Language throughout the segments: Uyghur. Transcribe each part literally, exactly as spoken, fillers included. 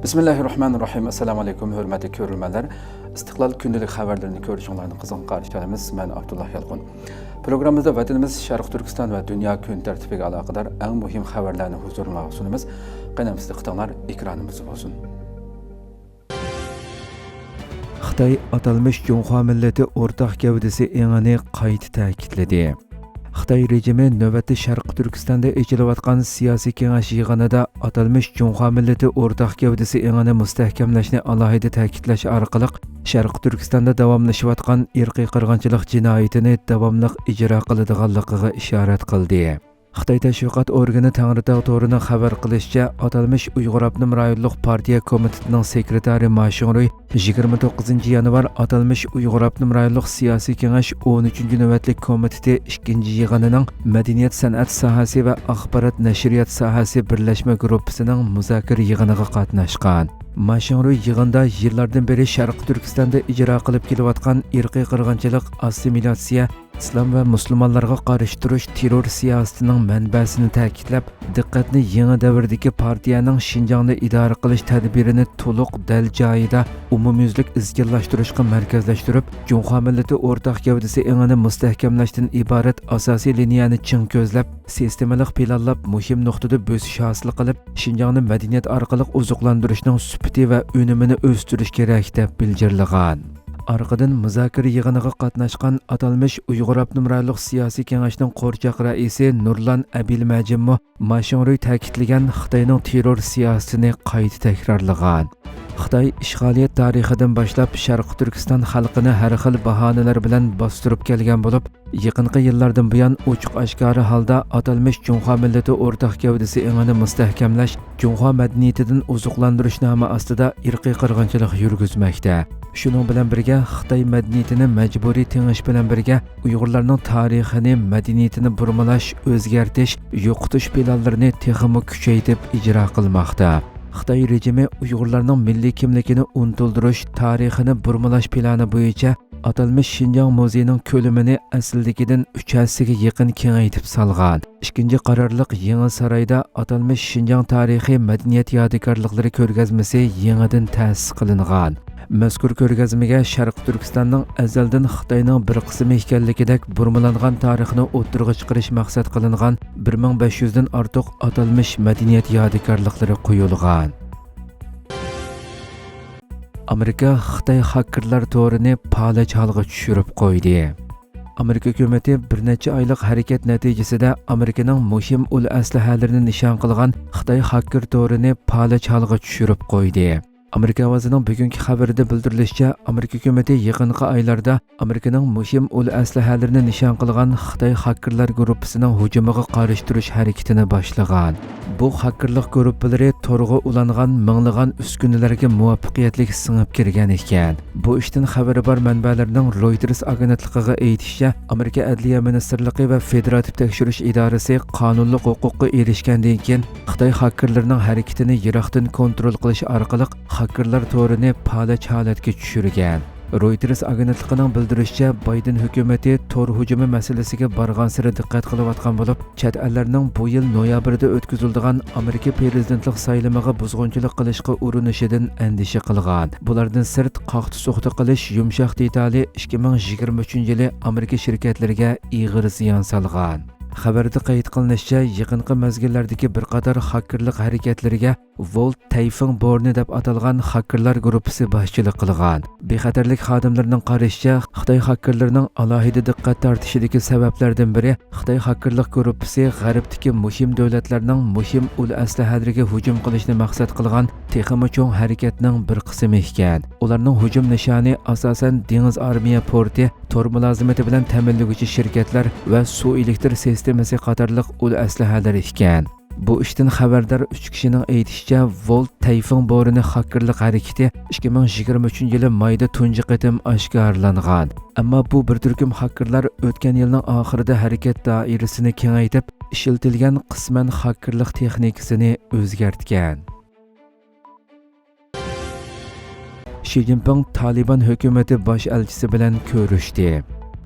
بىسمىللاھىررەھمانىررەھىم. ئەسسالامۇئەلەيكۇم، ھۆرمەتلىك كۆرۈرمەنلەر. ئىستىقلال كۈندىلىك خەۋەرلىرىنى كۆرۈشۈڭلارنى قىزغىن قارشى ئالىمىز. مەن ئابدۇللا يالقۇن. پروگراممىمىزدا ۋەتىنىمىز شەرقىي تۈركىستان ۋە دۇنيا كۈن تەرتىپىگە ئالاقىدار ئەڭ مۇھىم خەۋەرلەرنى ھۇزۇرۇڭلارغا سۇنىمىز. قېنى، ئەمدى دىققىتىڭلار ئېكرانىمىزدا بولسۇن. خىتاي ئاتالمىش جۇڭخۇا مىللىتى ئورتاق گەۋدىسى ئېڭىنى قايتا تەكىتلىدى. خىتاي رېجىمى نۆۋەتتە شەرقىي تۈركىستاندا ئېچىلىۋاتقان سىياسىي كېڭەش يىغىنىدا ئاتالمىش جۇڭخۇا مىللىتى ئورتاق گەۋدىسى ئېڭىنى مۇستەھكەملەشنى ئالاھىدە تەكىتلەش ئارقىلىق، شەرقىي تۈركىستاندا داۋاملىشىۋاتقان ئىرقىي قىرغىنچىلىق جىنايىتىنى داۋاملىق ئىجرا قىلىدىغانلىقىغا ئىشارەت قىلدى. خىتاي تەشۋىقات ئورگىنى تەڭرىتاغ تورىنىڭ خەۋەر قىلىشىچە، ئاتالمىش ئۇيغۇر ئاپتونوم رايونلۇق پارتىيە كومىتېتىنىڭ سېكرېتارى ما شىڭرۇي يىگىرمە توققۇزىنچى يانۋار ئاتالمىش ئۇيغۇر ئاپتونوم رايونلۇق سىياسىي كېڭەش ئون ئۈچىنچى نۆۋەتلىك كومىتېتى ئىككىنچى يىغىنىنىڭ مەدەنىيەت سەنئەت ساھەسى ۋە ئاخبارات نەشرىيات ساھەسى بىرلەشمە گۇرۇپپىسىنىڭ مۇزاكىرە يىغىنىغا قاتناشقان. ما شىڭرۇي يىغىندا يىللاردىن بېرى شەرقىي تۈركىستاندا ئىجرا قىلىپ كېلىۋاتقان ئىرقىي قىرغىنچىلىق، ئاسسىمىلياتسىيە، ئىسلام ۋە مۇسۇلمانلارغا قارشى تۇرۇش تېررور سىياسىتىنىڭ مەنبەسىنى تەكىتلەپ، دىققەتنى يېڭى دەۋردىكى پارتىيەنىڭ شىنجاڭنى ئىدارە قىلىش تەدبىرىنى تولۇق، دەل جايىدا، ئومۇميۈزلۈك ئىزچىللاشتۇرۇشقا مەركەزلەشتۈرۈپ، جۇڭخۇا مىللىتى ئورتاق گەۋدىسى ئېڭىنى مۇستەھكەملەشتىن ئىبارەت ئاساسىي لىنىيەنى چىڭ كۆزلەپ، سىستېمىلىق پىلانلاپ، مۇھىم نۇقتىدا بۆسۈش ھاسىل قىلىپ، شىنجاڭنى مەدەنىيەت ئارقىلىق ئوزۇقلاندۇرۇشنىڭ سۈپىتى ۋە ئۈنۈمىنى ئۆستۈرۈش كېرەك، دەپ بىلجىرلىغان. ئارقىدىن مۇزاكىرە يىغىنىغا قاتناشقان ئاتالمىش ئۇيغۇر ئاپتونوم رايونلۇق سىياسىي كېڭەشنىڭ قورچاق رەئىسى نۇرلان ئەبىلمەجىنمۇ ما شىڭرۇي تەكىتلىگەن خىتاينىڭ تېررور سىياسىتىنى قايتا تەكرارلىغان. خىتاي ئىشغالىيەت تارىخىدىن باشلاپ شەرقىي تۈركىستان خەلقىنى ھەر خىل باھانىلەر بىلەن باستۇرۇپ كەلگەن بولۇپ، يېقىنقى يىللاردىن بۇيان ئوچۇق-ئاشكارا ھالدا ئاتالمىش جۇڭخۇا مىللىتى ئورتاق گەۋدىسى ئېڭىنى مۇستەھكەملەش، جۇڭخۇا مەدەنىيىتىدىن ئوزۇقلاندۇرۇش نامى ئاستىدا ئىرقىي قىرغىنچىلىق يۈرگۈزمەكتە. شۇنىڭ بىلەن بىرگە، خىتاي مەدەنىيىتىنى مەجبۇرىي تېڭىش بىلەن بىرگە، ئۇيغۇرلارنىڭ تارىخىنى، مەدەنىيىتىنى بۇرمىلاش، ئۆزگەرتىش، يوقىتىش پىلانلىرىنى تېخىمۇ كۈچەيتىپ ئىجرا قىلماقتا. خىتاي رېجىمى ئۇيغۇرلارنىڭ مىللىي كىملىكىنى ئۇنتۇلدۇرۇش، تارىخىنى بۇرمىلاش پىلانى بويىچە ئاتالمىش شىنجاڭ مۇزېيىنىڭ كۆلىمىنى ئەسلىدىكىدىن ئۈچ ھەسسىگە يېقىن كېڭەيتىپ سالغان. ئىككىنچى قارارلىق يېڭى سارايدا ئاتالمىش شىنجاڭ تارىخىي مەدەنىيەت يادىكارلىقلىرى كۆرگەزمىسى يېڭىدىن تەسىس قىلىنغان. مەزكۇر كۆرگەزمىگە شەرقىي تۈركىستاننىڭ ئەزەلدىن خىتاينىڭ بىر قىسمى ئىكەنلىكىدەك بۇرمىلانغان تارىخىنى ئوتتۇرىغا چىقىرىش مەقسەت قىلىنغان بىر مىڭ بەش يۈزدىن ئارتۇق ئاتالمىش مەدەنىيەت يادىكارلىقلىرى قويۇلغان. ئامېرىكا خىتاي خاككېرلار تورىنى پالەچ ھالغا چۈشۈرۈپ قويدى. ئامېرىكا ھۆكۈمىتى بىر نەچچە ئايلىق ھەرىكەت نەتىجىسىدە ئامېرىكىنىڭ مۇھىم ئۇل ئەسلىھەلىرىنى نىشان قىلغان خىتاي خاككېر تورىنى پالەچ ھالغا چۈشۈرۈپ قويدى. ئامېرىكا ئاۋازىنىڭ بۈگۈنكى خەۋىرىدە بىلدۈرۈلۈشىچە، ئامېرىكا ھۆكۈمىتى يېقىنقى ئايلاردا ئامېرىكىنىڭ مۇھىم ئۇل ئەسلىھەلىرىنى نىشان قىلغان خىتاي خاككېرلار گۇرۇپپىسىنىڭ ھۇجۇمىغا قارشى تۇرۇش ھەرىكىتىنى باشلىغان. بۇ خاككېرلىق گۇرۇپپىلىرى تورغا ئۇلانغان مىڭلىغان ئۈسكۈنىلەرگە مۇۋەپپەقىيەتلىك سىڭىپ كىرگەن ئىكەن. بۇ ئىشتىن خەۋىرى بار مەنبەلەرنىڭ رويتېرس ئاگېنتلىقىغا ئېيتىشىچە، ئامېرىكا ئەدلىيە مىنىستىرلىقى ۋە فېدېراتىپ تەكشۈرۈش ئىدارىسى قانۇنلۇق ھوقۇققا ئېرىشكەندىن كېيىن، خىتاي خاككېرلىرىنىڭ ھەرىكىتىنى يىراقتىن كونترول قىلىش ئارقىلىق خاككېرلار تورىنى پالەچ ھالەتكە چۈشۈرگەن. رويتېرس ئاگېنتلىقىنىڭ بىلدۈرۈشىچە، بايدېن ھۆكۈمىتى تور ھۇجۇمى مەسىلىسىگە بارغانسېرى دىققەت قىلىۋاتقان بولۇپ، چەت ئەللەرنىڭ بۇ يىل نويابىردا ئۆتكۈزۈلىدىغان ئامېرىكا پىرېزىدېنتلىق سايلىمىغا بۇزغۇنچىلىق قىلىشقا ئۇرۇنۇشىدىن ئەندىشە قىلغان. بۇلاردىن سىرت، قاقتى-سوقتى قىلىش يۇمشاق دېتالى ئىككى مىڭ يىگىرمە ئۈچىنچى يىلى ئامېرىكا شىركەتلىرىگە ئېغىر زىيان سالغان. خەۋەردە قەيت قىلىنىشىچە، يېقىنقى مەزگىللەردىكى بىر قاتار خاككېرلىق ھەرىكەتلىرىگە ۋولت تەيفېڭ بورنى دەپ ئاتالغان خاككېرلار گۇرۇپپىسى باشچىلىق قىلغان. بىخەتەرلىك خادىملىرىنىڭ قارىشىچە، خىتاي خاككېرلىرىنىڭ ئالاھىدە دىققەت تارتىشىدىكى سەۋەبلەردىن بىرى، خىتاي خاككېرلىق گۇرۇپپىسى غەربتىكى مۇھىم دۆلەتلەرنىڭ مۇھىم ئۇل ئەسلىھەلىرىگە ھۇجۇم قىلىشنى مەقسەت قىلغان تېخىمۇ چوڭ ھەرىكەتنىڭ بىر قىسمى ئىكەن. ئۇلارنىڭ ھۇجۇم نىشانى ئاساسەن دېڭىز ئارمىيە پورتى، تور مۇلازىمىتى بىلەن تەمىنلىگۈچى شىركەتلەر ۋە سۇ ئېلېكتر سىستېمىسى قاتارلىق ئۇل ئەسلىھەلىرى ئىكەن. بۇ ئىشتىن خەۋەردار ئۈچ كىشىنىڭ ئېيتىشىچە، ۋولت تەيفېڭ بورىنى خاككېرلىق ھەرىكىتى ئىككى مىڭ يىگىرمە ئۈچىنچى يىلى مايدا تۇنجى قېتىم ئاشكارىلانغان. ئەمما بۇ بىر تۈركۈم خاككېرلار ئۆتكەن يىلنىڭ ئاخىرىدا ھەرىكەت دائىرىسىنى كېڭەيتىپ، ئىشلىتىلگەن قىسمەن خاككېرلىق تېخنىكىسىنى ئۆزگەرتكەن. شى جىنپىڭ تالىبان ھۆكۈمىتى باش ئەلچىسى بىلەن كۆرۈشتى.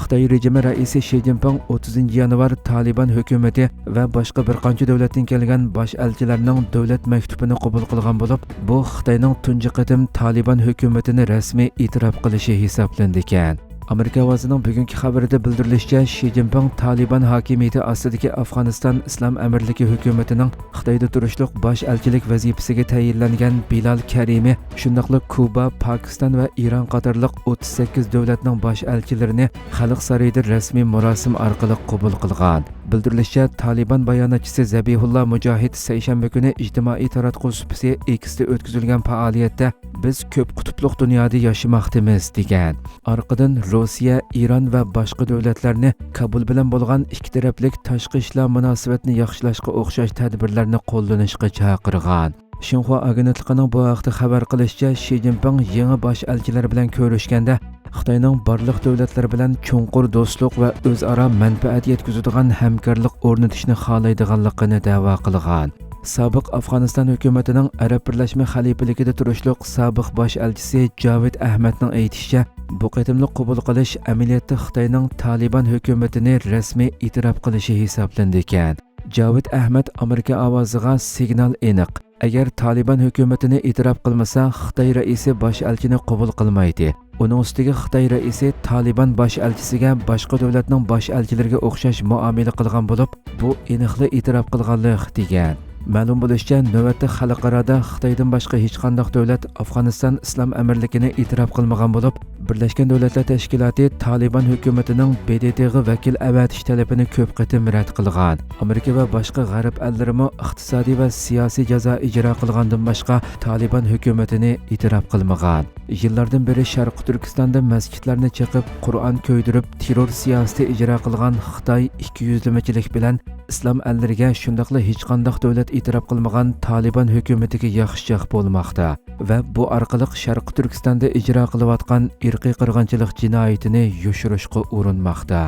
خىتاي رېجىمى رەئىسى شى جىنپىڭ ئوتتۇزىنچى يانۋار تالىبان ھۆكۈمىتى ۋە باشقا بىر قانچە دۆلەتتىن كەلگەن باش ئەلچىلەرنىڭ دۆلەت مەكتۇبىنى قوبۇل قىلغان بولۇپ، بۇ خىتاينىڭ تۇنجى قېتىم تالىبان ھۆكۈمىتىنى رەسمىي ئېتىراپ قىلىشى ھېسابلىنىدىكەن. ئامېرىكا ئاۋازىنىڭ بۈگۈنكى خەۋىرىدە بىلدۈرۈلۈشىچە، شى جىنپىڭ تالىبان ھاكىمىيىتى ئاستىدىكى ئافغانىستان ئىسلام ئەمىرلىكى ھۆكۈمىتىنىڭ خىتايدا تۇرۇشلۇق باش ئەلچىلىك ۋەزىپىسىگە تەيىنلەنگەن بىلال كەرىمى، شۇنداقلا كۇبا، پاكىستان ۋە ئىران قاتارلىق ئوتتۇز سەككىز دۆلەتنىڭ باش ئەلچىلىرىنى خەلق سارىيىدا رەسمىي مۇراسىم ئارقىلىق قوبۇل قىلغان. بىلدۈرۈلۈشىچە، تالىبان باياناتچىسى زەبىھۇللا مۇجاھىد سەيشەنبە كۈنى ئىجتىمائىي تاراتقۇ سۇپىسى ئېكستا ئۆتكۈزۈلگەن پائالىيەتتە، بىز كۆپ قۇتۇپلۇق دۇنيادا ياشىماقتىمىز، دېگەن. ئارقىدىن روسىيە، ئىران ۋە باشقا دۆلەتلەرنى كابۇل بىلەن بولغان ئىككى تەرەپلىك تاشقى ئىشلار مۇناسىۋەتنى ياخشىلاشقا ئوخشاش تەدبىرلەرنى قوللىنىشقا چاقىرغان. شىنخۇا ئاگېنتلىقىنىڭ بۇ ھەقتە خەۋەر قىلىشىچە، شى جىنپىڭ يېڭى باش ئەلچىلەر بىلەن كۆرۈشكەندە، خىتاينىڭ بارلىق دۆلەتلەر بىلەن چوڭقۇر دوستلۇق ۋە ئۆزئارا مەنپەئەت يەتكۈزىدىغان ھەمكارلىق ئورنىتىشنى خالايدىغانلىقىنى دەۋا قىلغان. سابىق ئافغانىستان ھۆكۈمىتىنىڭ ئەرەب بىرلەشمە خەلىپىلىكىدە تۇرۇشلۇق سابىق باش ئەلچىسى جاۋىد ئەھمەدنىڭ ئېيتىشىچە، بۇ قېتىملىق قوبۇل قىلىش ئەمەلىيەتتە خىتاينىڭ تالىبان ھۆكۈمىتىنى رەسمىي ئېتىراپ قىلىشى ھېسابلىنىدىكەن. جاۋىد ئەھمەد ئامېرىكا ئاۋازىغا سىگنال ئېنىق. ئەگەر تالىبان ھۆكۈمىتىنى ئېتىراپ قىلمىسا، خىتاي رەئىسى باش ئەلچىنى قوبۇل قىلمايتتى. ئۇنىڭ ئۈستىگە خىتاي رەئىسى تالىبان باش ئەلچىسىگە باشقا دۆلەتنىڭ باش ئەلچىلىرىگە ئوخشاش مۇئامىلە قىلغان بولۇپ، بۇ ئېنىقلا ئېتىراپ قىلغانلىق، دېگەن. مەلۇم بولۇشىچە، نۆۋەتتە خەلقئارادا خىتايدىن باشقا ھېچقانداق دۆلەت ئافغانىستان ئىسلام ئەمىرلىكىنى ئېتىراپ قىلمىغان بولۇپ، بىرلەشكەن دۆلەتلەر تەشكىلاتى تالىبان ھۆكۈمىتىنىڭ ب د ت غا ۋەكىل ئەۋەتىش تەلىپىنى كۆپ قېتىم رەت قىلغان. ئامېرىكا ۋە باشقا غەرب ئەللىرىمۇ ئىقتىسادىي ۋە سىياسىي جازا ئىجرا قىلغاندىن باشقا تالىبان ھۆكۈمىتىنى ئېتىراپ قىلمىغان. يىللاردىن بېرى شەرقىي تۈركىستاندا مەسچىتلەرنى چېقىپ، قۇرئان كۆيدۈرۈپ، تېررور سىياسىتى ئىجرا قىلغان خىتاي ئىككى يۈزلىمىچىلىك بىلەن ئىسلام ئەللىرىگە، شۇنداقلا ھېچقانداق دۆلەت ئېتىراپ قىلمىغان تالىبان ھۆكۈمىتىگە ياخشىچاق بولماقتا ۋە بۇ ئارقىلىق شەرقىي تۈركىستاندا ئىجرا قىلىۋاتقان ئىرقىي قىرغىنچىلىق جىنايىتىنى يوشۇرۇشقا ئۇرۇنماقتا.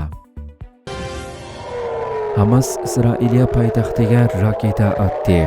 ھاماس ئىسرائىلىيە پايتەختىگە راكېتا ئاتتى.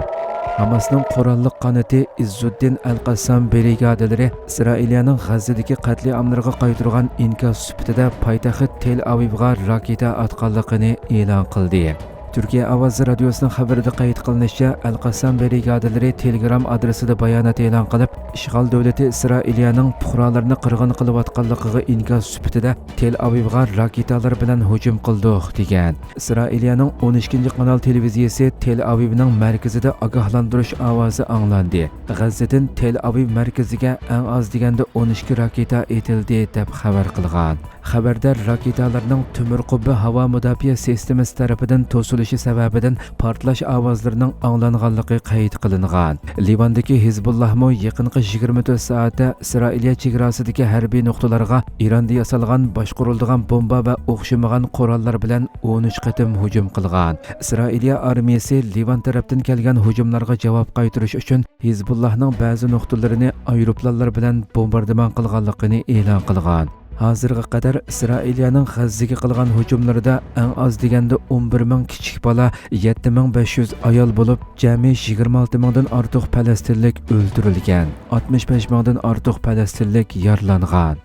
ھاماسنىڭ قوراللىق قانىتى ئىززۇددىن ئەل قەسسام برىگادىلىرى ئىسرائىلىيەنىڭ غەززىدىكى قەتلىئاملىرىغا قايتۇرغان ئىنكاس سۈپىتىدە پايتەخت تېل ئاۋىۋغا راكېتا ئاتقانلىقىنى ئېلان قىلدى. تۈركىيە ئاۋازى رادىيوسىنىڭ خەۋىرىدە قەيت قىلىنىشىچە، ئەل قەسسام برىگادىلىرى تېلېگرام ئادرېسىدا بايانات ئېلان قىلىپ، ئىشغال دۆلىتى ئىسرائىلىيەنىڭ پۇقرالىرىنى قىرغىن قىلىۋاتقانلىقىغا ئىنكاس سۈپىتىدە تېل ئاۋىۋغا راكېتالار بىلەن ھۇجۇم قىلدۇق، دېگەن. ئىسرائىلىيەنىڭ ئون ئىككىنچى قانال تېلېۋىزىيەسى تېل ئاۋىۋنىڭ مەركىزىدە ئاگاھلاندۇرۇش ئاۋازى ئاڭلاندى. غەززىدىن تېل ئاۋىۋ مەركىزىگە ئەڭ ئاز دېگەندە ئون ئىككى راكېتا ئېتىلدى، دەپ خەۋەر قىلغان. خەۋەردە راكېتالارنىڭ تۆمۈر قۇببە ھاۋا مۇداپىئە سىستېمىسى تەرىپىدىن توسۇلۇشى سەۋەبىدىن پارتلاش ئاۋازلىرىنىڭ ئاڭلانغانلىقى قەيت قىلىنغان. لىۋاندىكى ھىزبۇللاھمۇ يېقىنقى يىگىرمە تۆت سائەتتە ئىسرائىلىيە چېگراسىدىكى ھەربىي نۇقتىلارغا ئىراندا ياسالغان باشقۇرۇلىدىغان بومبا ۋە ئوخشىمىغان قوراللار بىلەن ئون ئۈچ قېتىم ھۇجۇم قىلغان. ئىسرائىلىيە ئارمىيىسى لىۋان تەرەپتىن كەلگەن ھۇجۇملارغا جاۋاب قايتۇرۇش ئۈچۈن ھىزبۇللاھنىڭ بەزى نۇقتىلىرىنى ئايروپىلانلار بىلەن بومباردىمان قىلغانلىقىنى ئېلان قىلغان. ھازىرغا قەدەر ئىسرائىلىيەنىڭ غەززىگە قىلغان ھۇجۇملىرىدا ئەڭ ئاز دېگەندە ئون بىر مىڭ كىچىك بالا، يەتتە مىڭ بەش يۈز ئايال بولۇپ، جەمئىي يىگىرمە ئالتە مىڭدىن ئارتۇق پەلەستىنلىك ئۆلتۈرۈلگەن، ئاتمىش بەش مىڭدىن ئارتۇق پەلەستىنلىك يارىلانغان.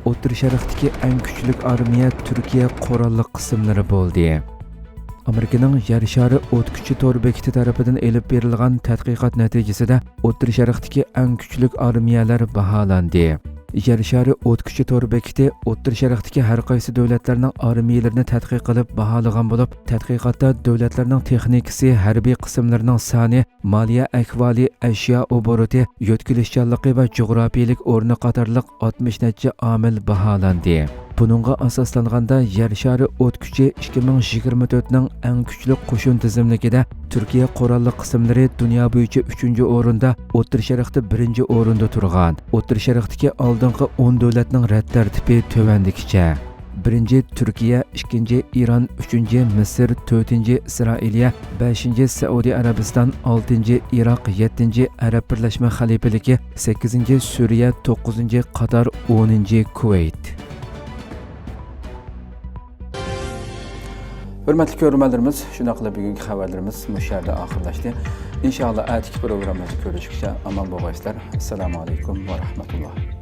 ئوتتۇرا شەرقتىكى ئەڭ كۈچلۈك ئارمىيە تۈركىيە قوراللىق قىسىملىرى بولدى. ئامېرىكىنىڭ يەر شارى ئوت كۈچى تور بېكىتى تەرىپىدىن ئېلىپ بېرىلغان تەتقىقات نەتىجىسىدە، ئوتتۇرا شەرقتىكى ئەڭ كۈچلۈك ئارمىيەلەر باھالاندى. يەر شارى ئوت كۈچى تور بېكىتى ئوتتۇرا شەرقتىكى ھەر قايسى دۆلەتلەرنىڭ ئارمىيەلىرىنى تەتقىق قىلىپ باھالىغان بولۇپ، تەتقىقاتتا دۆلەتلەرنىڭ تېخنىكىسى، ھەربىي قىسىملىرىنىڭ سانى، مالىيە ئەھۋالى، ئەشيا ئوبوروتى، يۆتكىلىشچانلىقى ۋە جۇغراپىيىلىك ئورنى قاتارلىق ئاتمىش نەچچە ئامىل باھالاندى. بۇنىڭغا ئاساسلانغاندا، يەر شارى ئوت كۈچى ئىككى مىڭ يىگىرمە تۆتنىڭ ئەڭ كۈچلۈك قوشۇن تىزىملىكىدە تۈركىيە قوراللىق قىسىملىرى دۇنيا بويىچە ئۈچىنچى ئورۇندا، ئوتتۇرا شەرقتە بىرىنچى ئورۇندا تۇرغان. ئوتتۇرا شەرقتىكى ئالدىنقى ئون دۆلەتنىڭ رەت تەرتىپى تۆۋەندىكىچە. بىرىنچى تۈركىيە، ئىككىنچى ئىران، ئۈچىنچى مىسىر، تۆتىنچى ئىسرائىلىيە، بەشىنچى سەئۇدى ئەرەبىستان، ئالتىنچى ئىراق، يەتتىنچى ئەرەب بىرلەشمە خەلىپىلىكى، سەككىزىنچى سۈرىيە، توققۇزىنچى قاتار، ئونىنچى كۇۋەيت. ھۆرمەتلىك كۆرۈرمەنلىرىمىز، شۇنداقلا بۈگۈنكى خەۋەرلىرىمىز مۇشۇ يەردە ئاخىرلاشتى. ئىنشائاللا، ئەتىكى پروگراممىمىزدا كۆرۈشكىچە ئامان بولغايسىلەر. ئەسسالامۇ ئەلەيكۇم ۋە رەھمەتۇللا.